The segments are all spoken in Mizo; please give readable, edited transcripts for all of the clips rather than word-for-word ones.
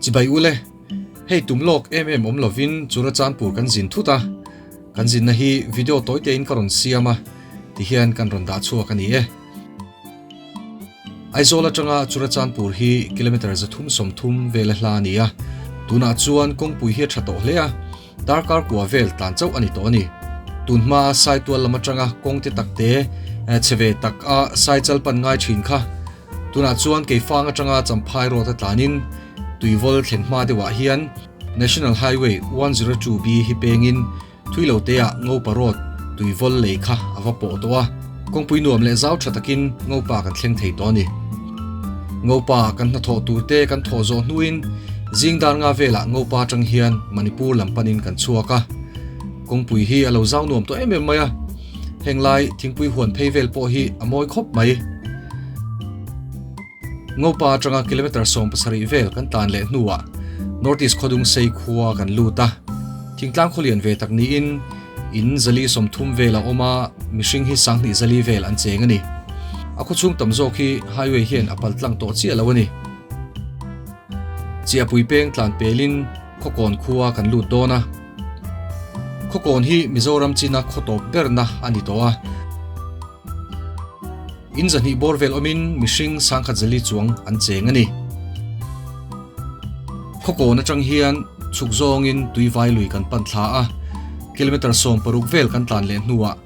Chibai ule, hei tum lawk em em awm lovin Churachandpur kan zin thut a, kan zinna hi video tawi tein ka rawn siam a, tihian kan rawn dah chhuak a ni e. Aizawl atanga Churachandpur hi kilometre 330 vela hla a ni a, tunah chuan kawngpui hi a tha tawh hle a, Darkar kua vel tlan chauh a ni tawh a ni. Tun hma Saitual lam atanga kawng te tak te chhe ve tak a Saichal pan ngai thin kha. Tunah chuan Keifang atanga Champhai road a tlanin Tuivawl thlen hma deuhah hian National Highway 102B hi pengin thui lo teah Ngopa Road Tuivawl lei kha a va pawh tawh a. Kawngpui nuam leh zau tha takin Ngopa kan thleng thei tawh a ni. Ngopa kan hnathawh tur te kan thawh zawh hnuin zing dar nga velah Ngopa atang hian Manipur lam panin kan chhuak a. Kawngpui hi a lo zau nuam tawh em em mai a, heng lai thingpui huan phei vel pawh hi a mawi khawp mai. Ngopa atanga kilometre 17 vel kan tlan leh hnuah North East Khawdung Sei khua kan lut a. Thingtlang khawlian ve tak niin In 130 vel a awm a, mihring hi 24 vel an cheng a ni. A khawchhung tam zawk hi highway hian a pal tlang tawh chiah lo a ni. Chiahpui peng tlan pelin Khawkawn khua kan lut dawn a. Khawkawn hi Mizoram china khaw tawp berna a ni tawh a. In 200 bawr vel awmin mihring 1,400 chuang an cheng a ni. Khawkawn atang hian chhuk zawngin Tuivai lui kan pan thla a, kilometre 16 vel kan tlan leh hnuah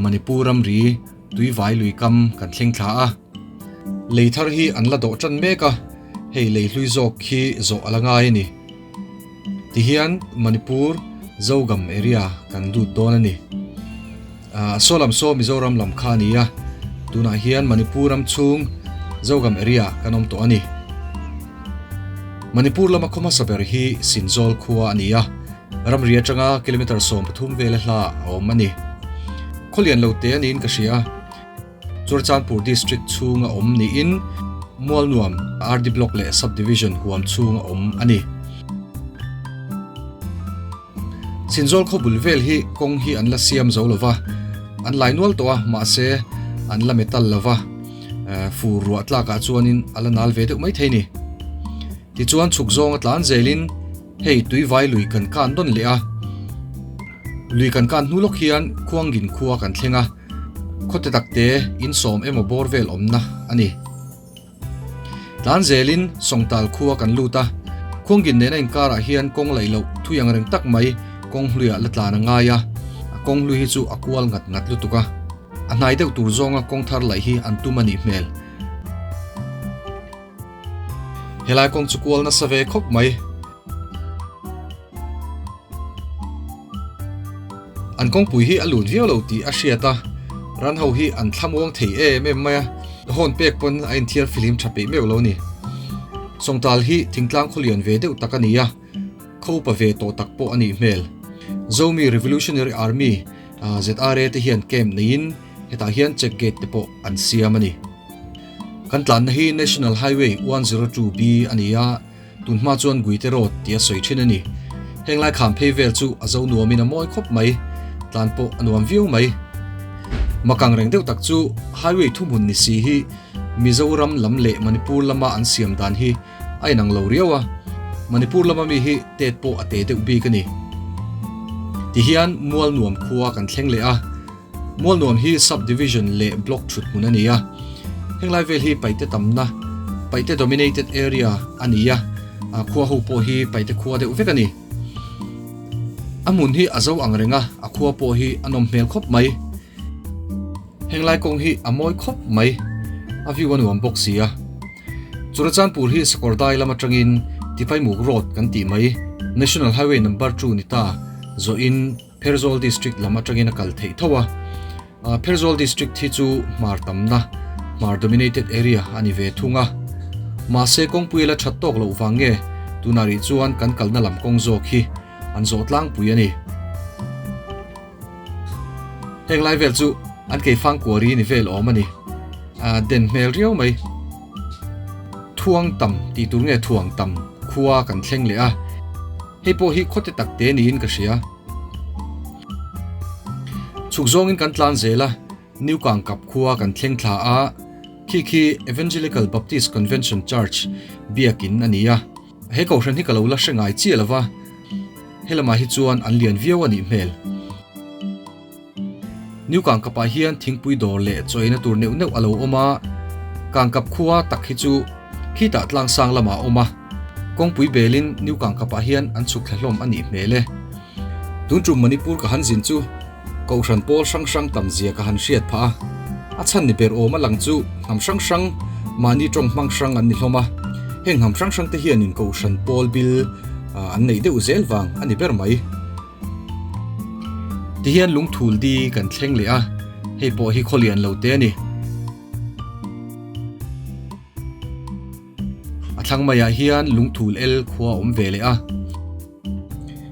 Manipur ramri Tuivai lui kam kan thleng thla a. Lei thar hi an la dawh tan mek a, hei lei hlui zawk khi zawh a la ngai a ni. Tihian Manipur Zogam area kan lut dawn a ni. Saw lam saw Mizoram lam kha a ni a, tunah hian Manipur ram chhung Zogam area kan awm tawh a ni. Manipur lama khaw hmasa ber hi Sinzawl khua a ni a, ramri atanga kilometre 13 vela hla a awm a ni. Khawlian lo te a niin ka hria. Churachandpur District chhunga awm niin Mualnuam RD Block leh Sub Division huam chhunga awm a ni. Sinzawl khaw bul vel hi kawng hi an la siam zo lova, an lai nual tawh a, mahse an la metal lova, fur ruah tlakah chuanin a la nal ve deuh mai thei ni. Tichuan chhuk zawnga tlan zelin hei Tuivai lui kan kan dawn leh a, lui kan kan hnu lawk hian Khuangin khua kan thleng a, khawte takte in sawm emaw bawr vel awmna a ni. Tlan zelin Sawngtal khua kan lut a, Khuangin nena inkarah hian kawng laih loh thui ang reng tak mai kawng hluiah la tlan a ngai a, a kawng hlui hi chu a kual ngat ngat lutuk a, a hnai deuh tur zawnga kawng thar laih hi an tum a nih hmel. Helai kawng chu kual nasa ve khawp mai. An kawngpui hi a lut viau lo tih a hriat a, ran ho hi an thlamuang thei em em mai a, hawn pek pawn a inthiar filim tha peih meuh lo ni. Sawngtal hi thingtlang khawlian ve deuh tak a ni a, khaw upa ve tawh tak pawh a nih hmel. Zomi Revolutionary Army, ZRA te hian camp neiin hetah hian check gate te pawh an siam a ni. Kan tlanna hi National Highway 102B a ni a, Tun hma chuan Guite Road tih a sawi thin a ni. Heng lai kham phei vel chu a zo nuamin a mawi khawp mai, tlan pawh a nuam viau mai. Makang reng deuh tak chu highway thuhmun ni si hi Mizoram lam leh Manipur lama an siam dan hi a inang lo riau a, Manipur lama mi hi tet pawh a te deuh bik a ni. Tihian Mualnuam khua kan thleng leh a, Mualnuam hi Sub Division leh Block thut hmun a ni a, henglai vel hi Paite tamna, Paite dominated area, a ni a, khua ho pawh hi Paite khua deuh vek a ni. A hmun hi a zo ang reng a, a khua pawh hi a nawm hmel khawp mai. Henglai kawng hi a mawi khawp mai, a view a nuam bawk si a. Churachandpur hi Sakawrdai lam atangin Tipaimuk Road kan tih mai, National Highway number 2 ni ta, zawhin Pherzawl District lam atangin a kal theih tho a, Pherzawl District hi chu hmar tamna, hmar dominated area a ni ve thung a. Mahse kawngpui la that tawk loh vang nge tunah rih chuan kan kalna lam kawng zawk hi an zawh tlangpui a ni. Heng lai vel chu an keifang kuari ni vel awm a ni. Den hmel riau mai. Thuang tam tih tur nge thuang tam khua kan thleng leh a. Hei pawh hi khawte tak te niin ka hria. Chhuk zawngin kan tlan zel a, New Kangkap khua kan thleng thla a, khi khi Evangelical Baptist Convention Church biakin a ni a. He kohhran hi ka lo la hre ngai chiah lo va, he lamah hi chuan an lian viau a nih hmel. New Kangkapah hian thingpui dawr leh chaw-eina tur neuh neuh a lo awm a, Kangkap khua tak hi chu khitah tlangsang lamah a awm a, kawngpui belin New Kangkapah hian an chhuk thla hlawm a nih hmel e. Tun tum Manipur ka han zin chu Kohhran pawl hrang hrang tam zia ka han hriat phah a, a chhan ni ber awm a lang chu hnam hrang hrang mahni tawng hmang hrang an ni hlawm a, heng hnam hrang hrang te hianin Kohhran pawl bil an neih deuh zel vang a ni ber mai. Tihian lungthul di kan thleng leh a, hei pawh hi khawlian lo te a ni. A thlang maiah hian lungthul el khua a awm ve leh a.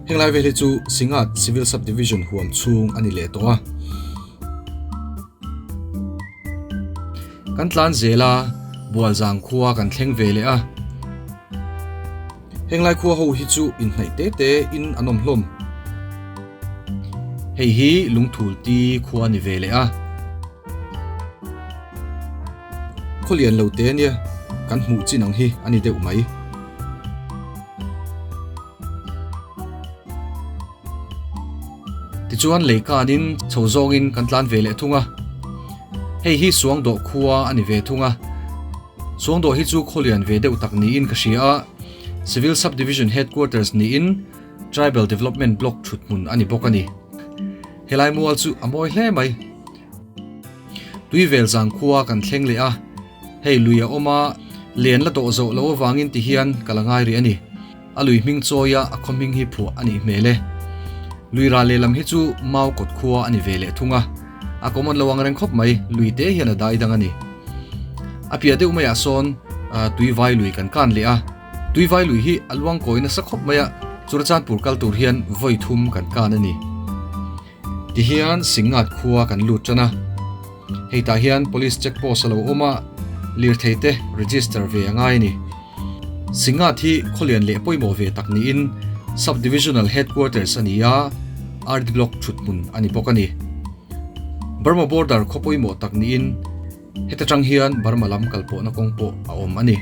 Heng lai vel hi chu Singat Civil Sub-Division huam chhung a ni leh tawh a. Kan tlan zel a, Bualzang khua kan thleng ve leh a. Heng lai khua ho hi chu inhnaih te te in an awm hlawm. Hei hi lungthul ti khua a ni ve leh a. Khawlian lo te nia kan hmuh chin ang hi a ni deuh mai. Tichuan lei kanin chho zawngin kan tlan ve leh thung a. Hei hi Suangdawh khua a ni ve thung a. Suangdawh hi chu khawlian ve deuh tak niin ka hria a. Civil Sub-Division Headquarters niin Tribal Development Block thuthmun a ni bawk a ni. Helai mual chu a mawi hle mai. Tui vel zang khua kan thleng leh a, hei lui a awm a, len la dawh zawh loh avangin ti hian ka la ngai rih a ni. A lui hming chawia a khaw hming hi phuah a nih hmel e. Lui ral lehlam hi chu Mau kawt khua a ni ve leh thung a, a common lo ang reng khawp mai, lui te hian a dai dang a ni. A piah deuh maiah sawn Tuivai lui kan kan leh a, Tuivai lui hi a luang kawi nasa khawp mai a, Churachandpur kal tur hian vawi thum kan kan a ni. Tihian Singngat khua kan lut tan a, hei tah hian Police Check Post a lo awm a, lirthei te register ve a ngai a ni. Singngat hi khawlian leh pawimawh ve tak niin Sub Divisional Headquarters a ni a, RD Block thuthmun a ni bawk a ni. Burma Border khaw pawimawh tak niin heta tang hian Burma lam kalpawhna kawng pawh a awm a ni.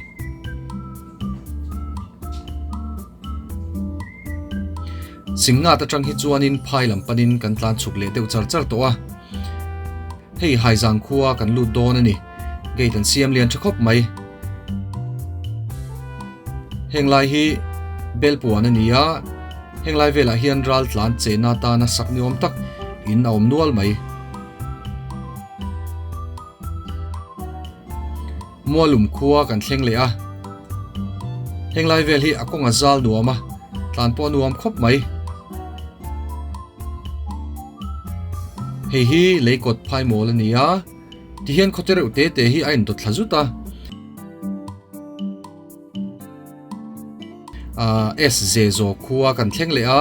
Singngat atang hi chuanin phai lam panin kan tlan chhuk leh deuh char char tawh a. Hei Haizang khua kan lut dawn a ni. Gate an siam lian tha khawp mai. Heng lai hi bel puan a ni a, heng lai velah hian ral tlan chehna atana sak ni awm tak in a awm nual mai. Mualum khua kan thleng leh a, heng lai vel hi a kawng a zal nuam a, tlan pawh a nuam khawp mai. Hei hi leikawt phai mawl a ni a, tihian khawte reuh te te hi a indawt thla zut a. S ze zaw khua kan thleng leh a,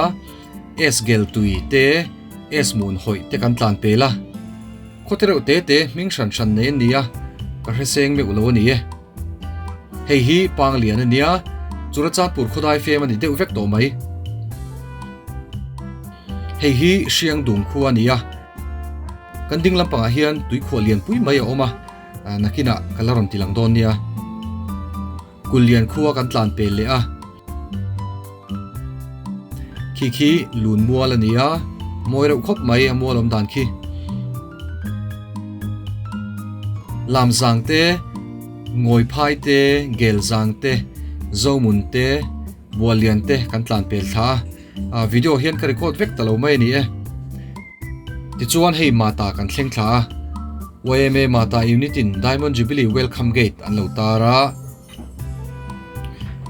S gel tui te, S mun hawih te kan tlan pel a. Khawte reuh te te hming hran hran nei an ni a, ka hre seng meuh lo a ni e. Hei hi Panglian a nia, Churachandpur khawdai fem a ni deuh vek tawh mai. Hei hi Hriangdum khua a ni a, kan ding lampangah hian tuikhuah lianpui mai a awm a, nakinah ka la rawn ti lang dawn nia. Kullian khua kan tlan pel leh a. Khi khi lun mual a ni a, mawi reuh khawp mai a mual awm dan khi. Lam zang te, ngawi phai te, gel zang te, zomun te, buallian te kan tlan pel thla a. Video hian ka record vek ta lo mai a ni e. Tichuan hei Mata kan thleng thla a, YMA Mata Unit in Diamond Jubilee Welcome Gate an lo tar a,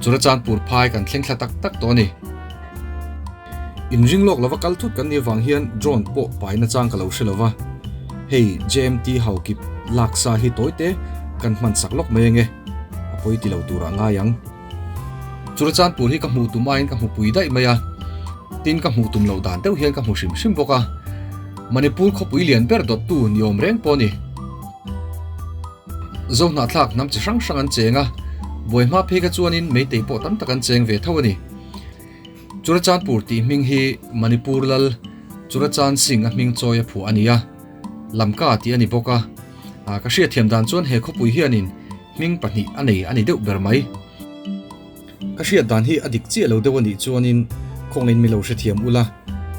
Churachandpur phai kan thleng thla tak tak tawh a ni. Inring lawk lova kal thut kan nih avang hian drone pawh pai nachang ka lo hre lova, hei JMT Haokip laksa hi tawite kan hman sak lawk mai ange, a pawi ti lo turah ngai ang. Churachandpur hi ka hmuh tum aiin ka hmu pui daih mai a, tin ka hmuh tum loh dan deuh hian ka hmu hrim hrim bawk a, Manipur khawpui lian ber dawttu ni awm reng pawh a ni. Zohnahthlak hnam chi hrang hrang an cheng a, buaihma phei kha chuanin meitei pawh tam tak an cheng ve tho a ni. Churachandpur tih hming hi Manipur lal Churachand Singh a hming chawi a phuah a ni a, Lamka tih a ni bawk a, ka hriatthiam dan chuan he khawpui hianin hming pahnih a nei a ni deuh ber mai. Ka hriat dan hi a dik chiah lo deuh a nih chuanin khawngin min lo hrethiam ula,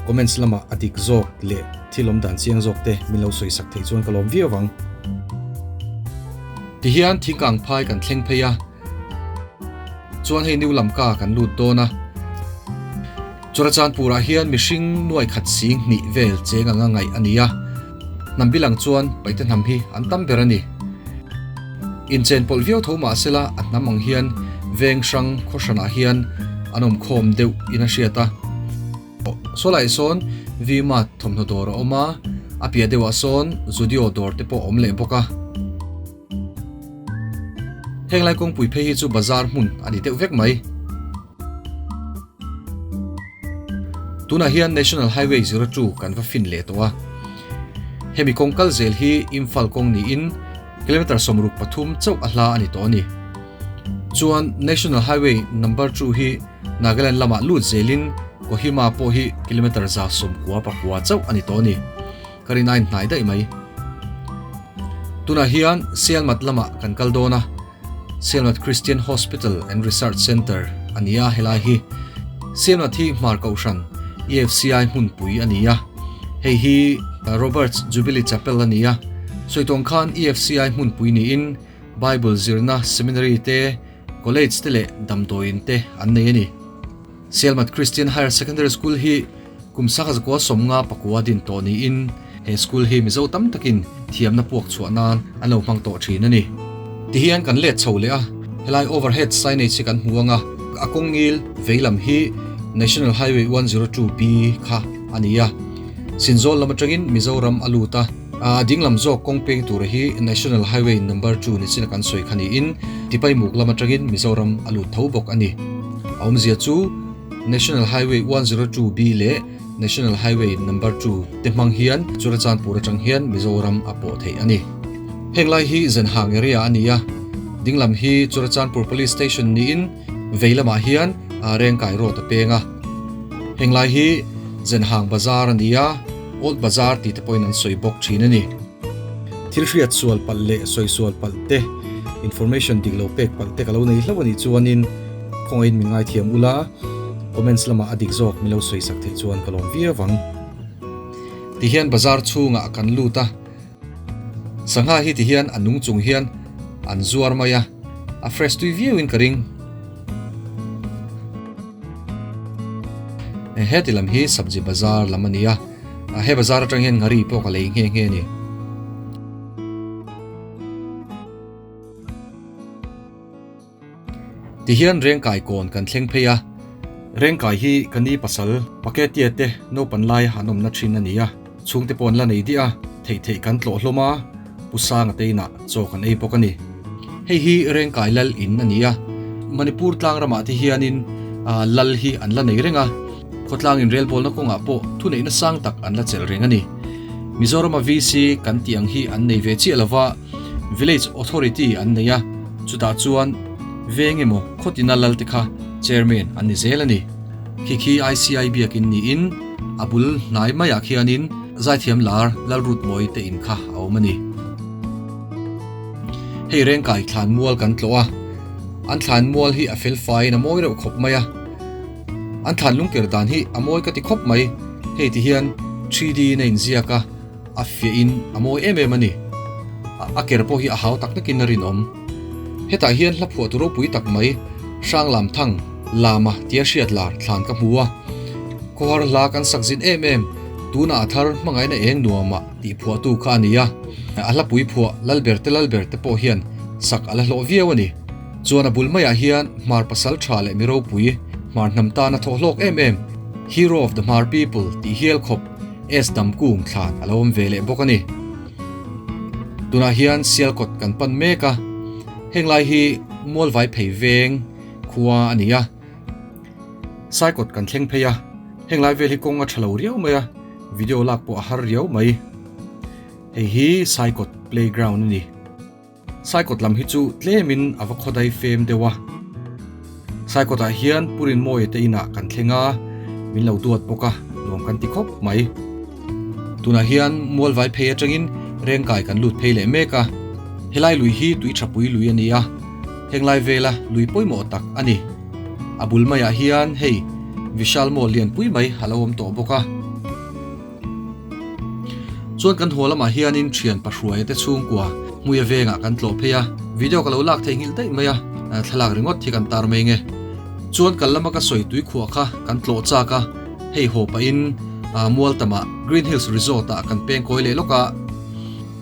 comments lamah a dik zawk leh thil awm dan chiang zawk te min lo sawi sak theih chuan ka lawm viau ang. Tihian thingkang phai kan thleng phei a, chuan hei New Lamka kan lut dawn a. Churachandpur-ah hian mihring nuai khat sing hnih vel cheng anga ngaih a ni a, hnam bilang chuan paihte hnam hi an tam ber a ni. Inchen pawlh viau tho mah sela a hnam ang hian veng hrang khaw hranah hian an awm khawm deuh in a hriat a. Sawlaiah sawn V-Mart thawmhnaw dawr a awm a, a piah deuhah sawn Zudio dawr te pawh a awm leh bawk a. Heng lai kawngpui phei hi chu bazar hmun a ni deuh vek mai. Tunah hian National Highway 02 kan va fin leh tawh a. Hemi kawng kal zel hi Imphal kawng niin kilometer 63 chauh a hla a ni tawh a ni. Chuan National Highway number 2 hi Nagaland lamah lut zelin Kohima pawh hi kilometer 99 chauh a ni tawh a ni. Ka rin a inhnai daih mai. Tunah hian Sialmat lamah kan kal dawn a. Sialmat Christian Hospital and Research Centre a ni a, helai hi Sialmat hi Hmar Kohhran, EFCI hmunpui a ni a, hei hi Roberts Jubilee Chapel a ni a, sawi tawng khan EFCI hmunpui niin Bible zirna Seminary te, College te leh damdawiin te an nei a ni. Sialmat Christian Higher Secondary School hi kum sangha zakua sawmnga pakua din tawh niin he school hi Mizo tam takin thiamna puak chhuah nan an lo hmang tawh thin a ni. Tihian kan let chho leh a, helai overhead signage hi kan hmu ang a, a kawng ngil vei lam hi National Highway 102B kha a ni a, Sinzawl lam atangin Mizoram a lut a, a ding lam zawk kawng peng tura hi National Highway number 2 ni chin a kan sawi kha niin Tipaimuk lam atangin Mizoram a lut tho bawk a ni. A awmzia chu National Highway 102B leh National Highway number 2 te hmang hian Churachandpur atang hian Mizoram a pawh theih a ni. Heng lai hi Zenhang area a ni a, dinglam hi Churachandpur Police Station niin vei lamah hian Rengkai Road a peng a. Heng lai hi Zenhang Bazar a ni a, Old Bazar tih te pawhin an sawi bawk thin a ni. Thil hriat sual palh leh sawi sual palh te, information dik lo pek palh te ka lo nei hlauh a nih chuanin khawngaihin min ngaithiam ula, comments lamah a dik zawk min lo sawi sak theih chuan ka lawm viau ang. Tihian bazar chhungah kan lut a, sangha hi tihian a nung chung hian an zuar mai a, a fresh tui viauin ka ring. Heti lam hi sabji bazar lam a ni a, he bazar atang hian nghari pawh ka lei nghe nghe a ni. Tihian Rengkai kawn kan thleng phei a, Rengkai hi ka ni pasal Paketia te naupan lai an awmna thin a ni a, chhungte pawh an la nei diah a, theih theih kan tlawh hlawm a, Pu Sanga te inah chaw kan ei bawk a ni. Hei hi Rengkai lal in a ni a, Manipur tlang ramah te hianin lal hi an la nei reng a, khawtlang inrelbawlna kawngah pawh thuneihna sang tak an la chelh reng a ni. Mizorama VC kan tih ang hi an nei ve chiah lova, Village Authority an nei a, chutah chuan veng emaw khawtina lal te kha Chairman an ni zel a ni. Khi khi ICI biakin niin a bul hnai maiah khianin zaithiam lar Lalrutmawi te in kha a awm a ni. Hei Rengkai thlan mual kan tlawh a, an thlan mual hi a fel faiin a mawi reuh khawp mai a, an thlan lungker dan hi a mawi ka ti khawp mai, hei ti hian 3D in a inziak a, a fiahin a mawi em em a ni. A ker pawh hi a hau tak takin a rinawm. Hetah hian hla phuah tu ropui tak mai Hranglam Thang Lama tia hriat lar thlan ka hmu a, khawhar hla kan sak zin em em, tunah a thar hmangaihna eng nuamah tih phuahtu kha a ni a, a hlapui phuah Lalberte Lalberte pawh hian sak a la hlawh viau a ni. Chuan a bul maiah hian Hmar pasal tha leh mi ropui, Hmar hnam tana thawh hlawk em em, Hero of the Hmar People tih hial khawp S Damkung thlan a lo awm ve leh bawk a ni. Tunah hian Sialkawt kan pan mek a, heng lai hi Mualvai phei veng khua a ni a. Saikawt kan thleng phei a, heng lai vel hi kawng a tha lo riau mai a, video lak pawh a har riau mai. Hei hi Saikawt playground a ni. Saikawt lam hi chu tlemin a va khawdai fem deuh a. Saikawtah hian Pu Rinmawia te inah kan thleng a, min lo duat bawk a, nuam kan ti khawp mai. Tunah hian Mualvai phei atangin Rengkai kan lut phei leh mek a, helai lui hi Tuithapui lui a ni a, henglai vela lui pawimawh tak a ni. A bul maiah hian hei Vishal Mall lianpui mai a lo awm tawh bawk a. Chuan kan haw lamah hianin thian pahruaia te chhungkua hmuia vengah kan tlawh phei a, video ka lo lak theihnghilh daih mai a, thlalak ringawt hi kan tar mai nge. Chuan kal lama ka sawi tuikhuah kha kan tlawh chak a, hei haw pahin Mualtamah Green Hills Resort ah kan peng kawi leh lawk a,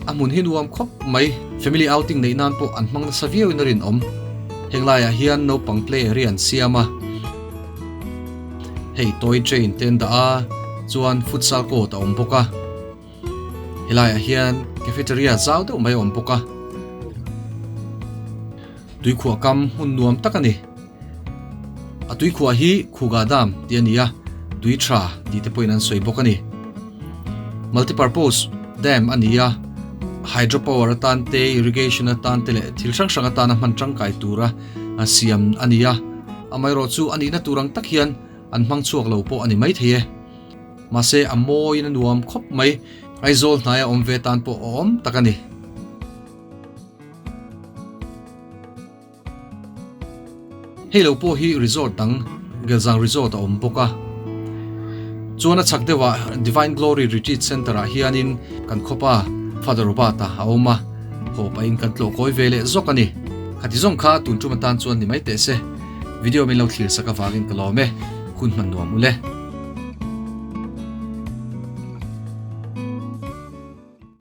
a hmun hi nuam khawp mai, family outing neih nan pawh an hmang nasa viau in a rinawm. Heng laiah hian naupang play area an siam a. Hei toy train te an dah a, chuan futsal court a awm bawk a. Helaiah hian cafeteria zau deuh mai a awm bawk a. Tuikhuah kam hmun nuam tak a ni. A tuikhuah hi Khuga Dam tih a ni a, tui tha tih te pawhin an sawi bawk a ni. Multipurpose dam a ni a, hydro power atan te, irrigation atan te leh thil hrang hrang atana hman tangkai tura siam a ni a. Amaherawh chu a nihna tur ang tak hian an hmang chhuak lo pawh a ni maithei e. Mahse a mawiin a nuam khawp mai. Aizawl hnaia awm ve tan pawh a awm tak a ni. Hei lo pawh hi resort dang Gelzang Resort a awm bawk a. Chuan a chhak deuhah Divine Glory Retreat Centre ah hianin kan khawpa Father Robert-a a awm a, haw pahin kan tlawh kawi ve leh zawk a ni. Khati zawng kha tun tum atan chuan ni mai teh se. Video min lo thlir sak avangin ka lawm e, hun hman nuam u le.